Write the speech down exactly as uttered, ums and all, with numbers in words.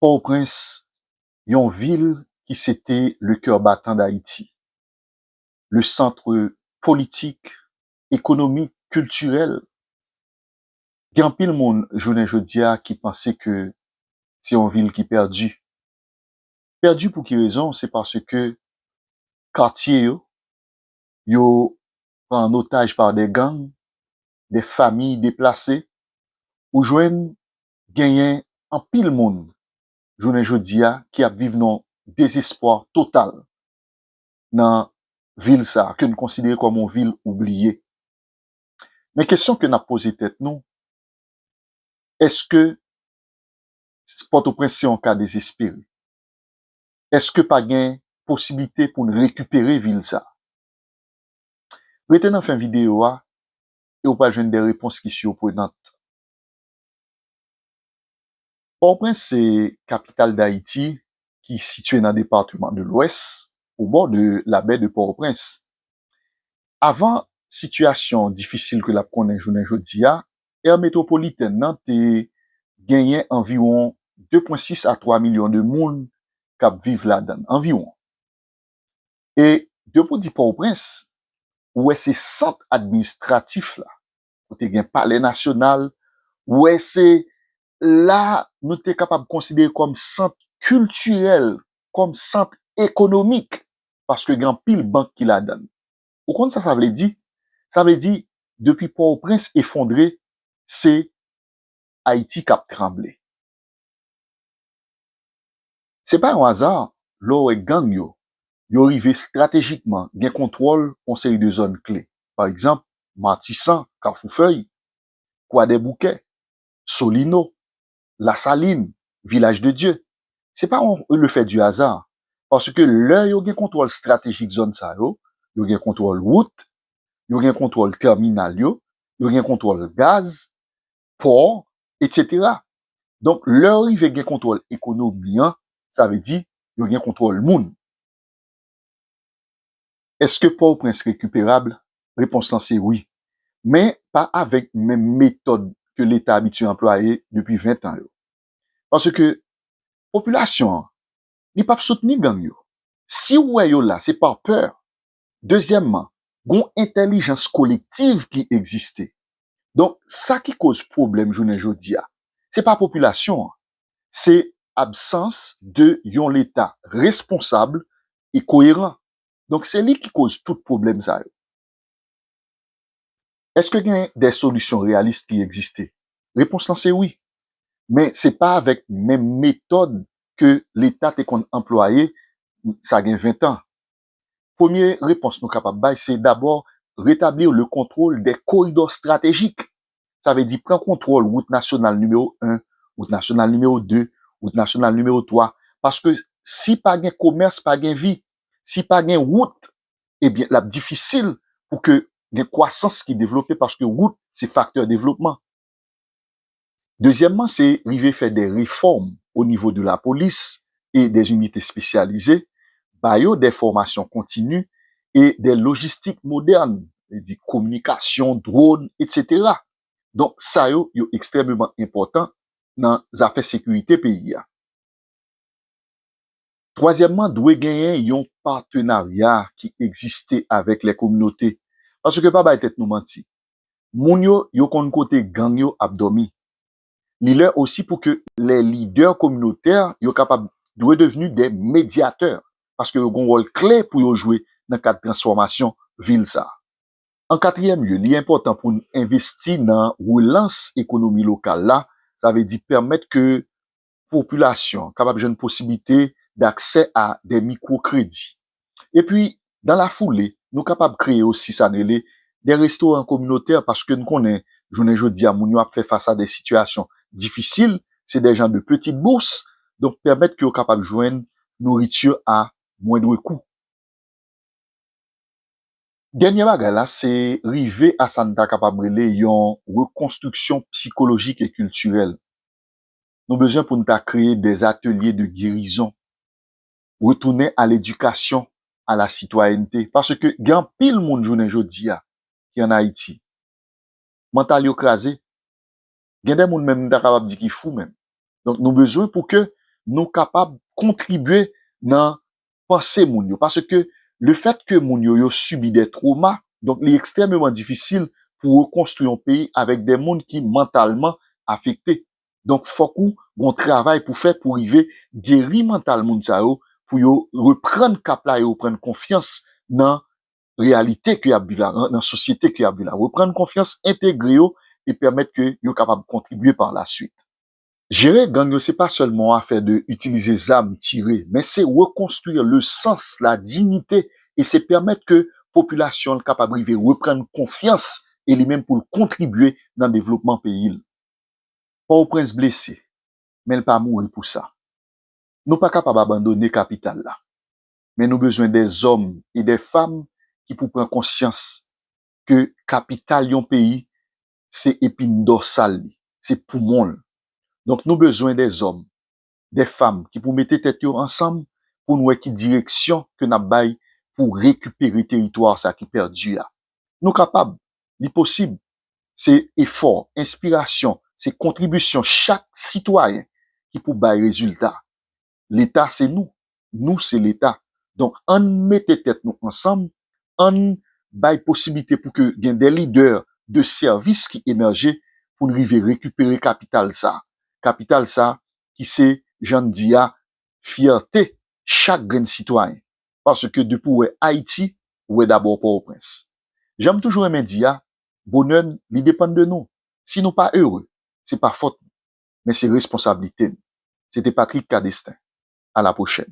Pòtoprens, yon vil ki se te le cœur battant d'Haïti, le centre politique, économique, culturel. Gen anpil moun jounen jodi a ki panse ke se yon vil ki pèdi. Pèdi pou ki rezon? Se paske katye yo, yo pran an otaj pa de gang, de famiy deplase, ou jwenn genyen anpil moun jounen jodi a ki ap viv nan dezespwa total nan vil sa a, ke n konsidere kòm yon vil oubliye. Men kesyon ke n ap poze tèt nou, èske Pòtoprens se yon ka dezespere? Èske pa gen posiblite pou n rekipere vil sa a? Rete nan fen videyo a e w pral jwenn de repons ki siprenant. Pòtoprens se kapital Dayiti ki sitiye nan depatman de Lwès, o bò de la baie de Port-au-Prince. Avan sitiyasyon difisil ke l ap konnen jounen jodi a, è metwopolitèn nan te genyen anviwon de pwen sis a twa milyon de moun k ap viv ladan l, anviwon. E depi w di Pòtoprens, ou wè se sant administratif la, kote gen Palè Nasyonal, ou wè se la nou te kapab konsidere kòm sant kiltirèl, kòm sant ekonomik, paske gen anpil bank ki ladan l. Ou konn sa sa vle di? Sa vle di, depi Pòtoprens efondre, se Ayiti k ap tranble. Se pa yon aza lè w wè gang yo, yo rive estratejikman gen kontwòl yon seri de zòn kle. Pa egzanp, Matisan, Kafou Fèy, Kwadèboukè, Solino, Lasalin, Vilaj de Dye. Se pa yon le fait du hasard. Paske lè yo gen kontwòl estratejik zòn sa yo, yo gen kontwòl wout, yo gen kontwòl tèminal yo, yo gen kontwòl gaz, pò, etsetera. Donk, lè yo rive gen kontwòl ekonomi an, sa vle di yo gen kontwòl moun. Èske Pòtoprens rekiperab? Repons lan se wi. Men pa avèk menm metòd ke Leta abitye anplwaye depi ven tan yo. Paske popilasyon an, li p ap soutni gang yo. Si w wè yo la, se pa pè. Dezyèmman, gon entèlijans kolektiv ki egziste. Donk, sa ki koz pwoblèm jounen jodi a, se pa popilasyon an, se absans de yon Leta responsab e koyeran. Donk, se li ki koz tout pwoblèm sa yo. Èske gen de solisyon reyalis ki egziste? Repons lan se wi. Men se pa avèk menm metòd ke Leta te konn anplwaye sa gen ven tan. Premye repons nou kapab bay, se dabò retablir le contrôle des corridors stratégiques. Sa vle di pran kontwòl wout nasyonal nimewo en, wout nasyonal nimewo de, wout nasyonal nimewo twa. Paske si pa gen komès, pa gen vi. Si pa gen wout, ebyen, l ap difisil pou ke gen kwasans ki devlope, paske wout se faktè devlopman. Dezyèmman, se rive fè de refòm o nivo de lapolis e de inite espesyalize, ba yo de fòmasyon kontini e de lojistik modèn, vle di kominikasyon, dwòn, etsetera. Donk, sa yo, yo ekstrèmeman enpòtan nan zafè sekirite peyi a. Twazyèmman, dwe genyen yon patenarya ki egziste avèk lè kominote. Paske pa bay tèt nou manti. Moun yo, yo konn kote gang yo ap dòmi. Li lè osi pou ke lè lidè kominotè yo kapab dwe devni de medyatè, paske yo gon wòl kle pou yo jwe nan kad transfòmasyon vil sa a. An katriyèm lye, li enpòtan pou n envesti nan relans ekonomi lokal la, sa vle di pèmèt ke popilasyon kapab jwenn posiblite daksè a de mikwokredi. Epi, dan la foule, nou kapab kreye osi sa n rele de restoran kominotè, paske n konnen, jounen jodi a, moun yo ap fè fas a de sitiyasyon difisil, se de jan de petite bourse, donk pèmèt ke yo kapab jwenn nouriti a mwendre kou. Dènye bagay la, se rive a sa n ta kapab rele yon rekonstriksyon sikolojik e kiltirèl. Nou bezwen pou n ta kreye de atelye de gerizon, retounen a ledikasyon, a la sitwayènte. Paske gen anpil moun jounen jodi a ki ann Ayiti, mantal yo kraze. Gen de moun menm, m ta kapab di ki fou menm. Donk, nou bezwen pou ke nou kapab kontribye nan panse moun yo. Paske lefètke moun yo, yo sibi de twoma, donk li ekstrèmeman difisil pou rekonstwi yon peyi avèk de moun ki mantalman afekte. Donk, fòk ou gon travay pou fè pou rive geri mantal moun sa yo, pou yo reprann kap la, yo reprann konfyans nan reyalite ke y ap viv la, nan, nan sosyete ke y ap viv la. Reprann konfyans, entegre yo e pèmèt ke yo kapab kontribye pa la swit. Jere gang yo, se pa sèlman yon afè de itilize zam, tire, men se rekonstwi le sans, la dignité, e se pèmèt ke popilasyon an kapab rive reprann konfyans e li menm pou l kontribye nan devlopman peyi l. Pòtoprens blese, men l pa mouri pou sa. Nou pa kapab abandone kapital la. Men nou bezwen de zòm e de fanm ki pou pran konsyans ke kapital yon peyi, se epin dòsal li, se poumon l. Donk, nou bezwen de zòm, de fanm ki pou mete tèt yo ansanm pou n wè ki direksyon ke n ap bay pou rekipere teritwa sa ki pèdi a. Nou kapab, li posib. Se efò, enspirasyon, se kontribisyon chak sitwayen ki pou bay rezilta. Leta se nou, nou se Leta. Donk, ann mete tèt nou ansanm, ann bay posiblite pou ke gen de lidè de sèvis ki emèje pou n rive rekipere kapital sa. Kapital sa ki se, jan n di a, fyète chak grenn sitwayen. Paske depi w wè Ayiti, ou wè dabò Pòtoprens. Jan m toujou renmen di a, bonè n, li depann de nou. Si nou pa ere, se pa fòt nou, men se responsablite n. Se te Patrick Cadestin. A la pwochèn.